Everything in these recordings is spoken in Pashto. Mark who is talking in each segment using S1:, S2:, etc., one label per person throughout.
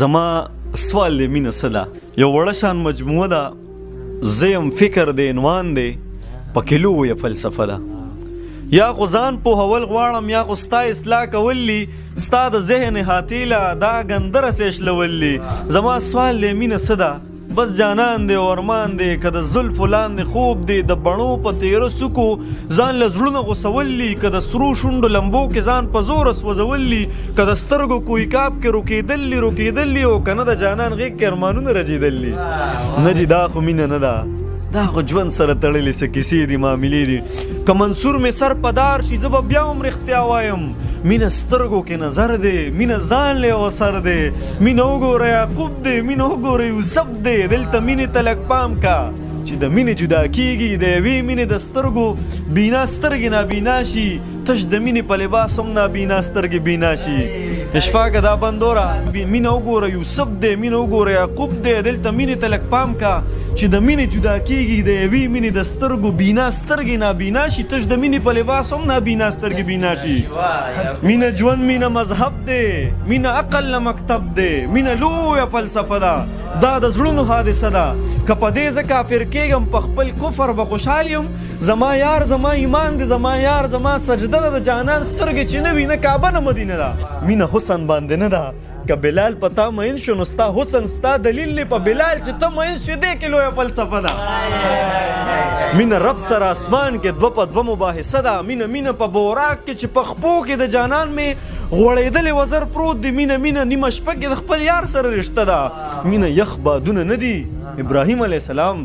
S1: زما سوال دی مینه څه ده؟ یو وړه شان مجموعه ده، زه یم فکر دی عنوان دی، پکې لویه فلسفه ده. یا خو ځان پوهول غواړم، یا خو ستا اصلاح کول دي، ستا د ذهن احاطې له دا ګنده رسۍ شلول دي. زما سوال دی مینه څه ده؟ بس جانان دی او ارمان دی، که د زلفو لاندې خوب دی، د بڼو په تیره څوکو ځان له زړونه غوڅول دي، که د سرو شونډو لمبو کې ځان په زوره سوځول دي، که د سترګو کوی کاپ کې روکېدل دي روکېدل دي، او که نه د جانان غېږ کې ارمانونه رژېدل دي. نه جي، دا خو مینه نه ده، دا خو ژوند سره تړلې څه کیسې دي، معاملې دي. که منصور مې سر په دار شي، زه به بیا هم رښتیا وایم، مینه سترګو کې نظر دی، مینه ځان له یو سر دی، مینه وګوره یعقوب دی، مینه وګوره یوسف دی. دلته مینې ته لږ پام کا چې د مینې جدا کیږي، د یوې مینې د سترګو بینا سترګې نابینا شي، تش د مینې په لباس هم نابینا سترګې بینا شي. اشفاقه دا بندوره، مینه وګوره یوسف دی، مینه وګوره یعقوب دی. دلته مینې ته لږ پام کا چې د مینې جدا کیږي، د یوې مینې د سترګو بینا سترګې نابینا شي، تش د مینې په لباس هم نابینا سترګې بینا شي. مینه ژوند، مینه مذهب دی، مینه عقل نه مکتب دی، مینه لویه فلسفه ده، دا د زړونو حادثه ده. که په دې زه کافر کېږم، په خپل کفر به خوشحال یم. زما یار زما ایمان دی، زما یار زما سجده ده، د جانان سترګې چې نه وي، نه کعبه نه مدینه ده. مینه حسن باندې نه ده، که بلال په تا مین شو نو ستا حسن ستا دلیل دی، په بلال چې ته مین شوې دې کې لویه فلسفه ده. مینه رب سره اسمان کې دوه په دوه مباحثه ده. مینه مینه په بوراک کې چې په خپو کې د جانان مې غوړېدلی وزر پروت دی، مینه مینه نیمه شپه کې د خپل یار سره رشته ده. مینه یخ بادونه نه دي، ابراهیم علیه السلام،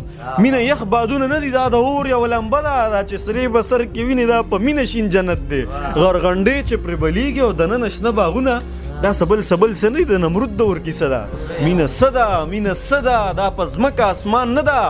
S1: مینه یخ بادونه نه دي، دا د اور یوه لمبه ده، دا چې سرې به سر کې وینې دا په مینه شین جنت دی، غرغنډې چې پرې بلیږي او دننه شنه باغونه، دا سبل سبل څه نه دي، د نمرود د اور کیسه ده. مینه څه ده؟ مینه څه ده؟ دا په ځمکه اسمان نه ده،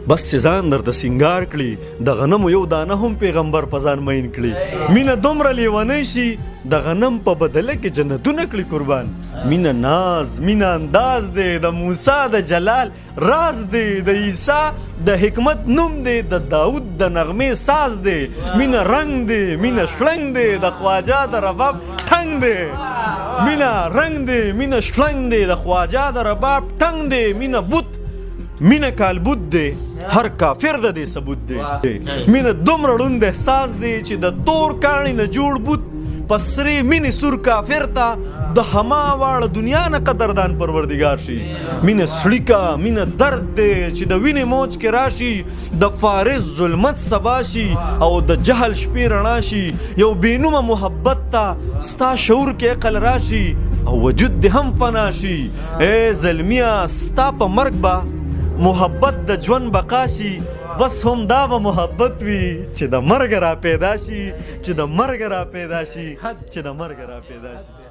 S1: بس چې ځان درته سینګار کړي، د غنمو یو دانه هم پیغمبر په ځان مین کړي. مینه دومره لیونۍ شي، د غنم په بدله کې جنتونه کړي قربان. مینه ناز، مینه انداز دی، د موسی د جلال راز دی، د عیسی د حکمت نوم دی، د داود د نغمې ساز دی. مینه رنگ دی، مینه شړنګ دی، د خواجه د رباب ټنګ دی. مینه رنگ دی، مینه شړنګ دی، د خواجه د رباب ټنګ دی. مینه بت، مینه کالبوت دی، هر کافر د دې ثبوت دی. مینه دومره ړوند احساس دی چې د تور کاڼي نه جوړ بت په سرې مینې سور کافر ته د هما واړه دنیا نه قدردان پروردګار شي. مینه سړیکه، مینه درد دی چې د وینې موج کې راشي، د فارس ظلمت سبا شي او د جهل شپې رڼا شي. یو بې نومه محبت ته ستا شعور کې عقل راشي او وجود دې هم فنا شي. ای زلمیه، ستا په مرګ به محبت د ژوند بقا شي، بس هم دا به محبت وي چې د مرګ را پیدا شي، چې د مرګ را پیدا شي، چې د مرګ را پیدا شي.